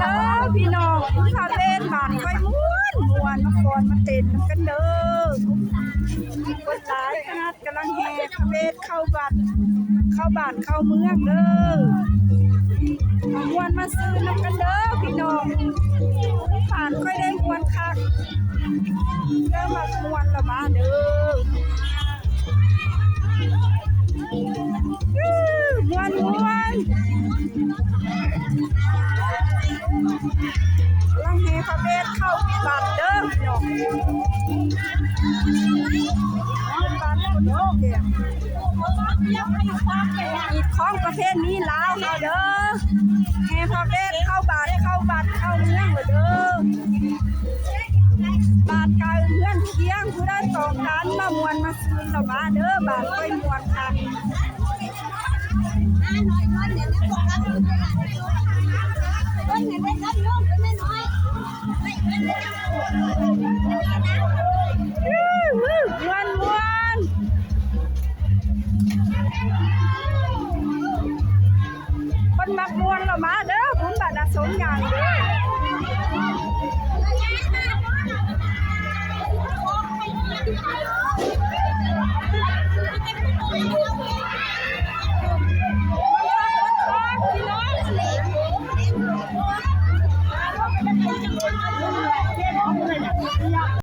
ເດີພີ່ນ້ອງ ພະເວດບ້ານຂ້ອຍມ່ວນມ່ວນ ມາຟ້ອນມາເຕັ້ນນຳກັນເດີ ຄົນຫຼາຍຂະໜາດ ກຳລັງແຫ່ພະເວດເຂົ້າວັດ ເຂົ້າບ້ານເຂົ້າເມືອງເດີ ມາມ່ວນມາຊື່ນນຳກັນເດີພີ່ນ້ອງ ບ້ານຂ້ອຍໄດ້ມ່ວນຄັກ ເລີ່ມມັກມ່ວນລະບາດເດີ ມ່ວນມ່ວນ ຫຼັງແຫ່ພະເວດເຂົ້າວັດເດີພີ່ນ້ອງ ວັດຄົນເຂົາແກ່ ຮີດຄອງປະເພນີລາວເຮົາເດີ ແຫ່ພະເວດເຂົ້າບ້ານເຂົ້າວັດເຂົ້າເມືອງລະເດີ ບ້ານໃກ້ເຮືອນຄຽງ ຜູ້ໃດຕ້ອງການມາມ່ວນມາຊື່ນລະມາເດີ ບ້ານຂ້ອຍມ່ວນຄັກ.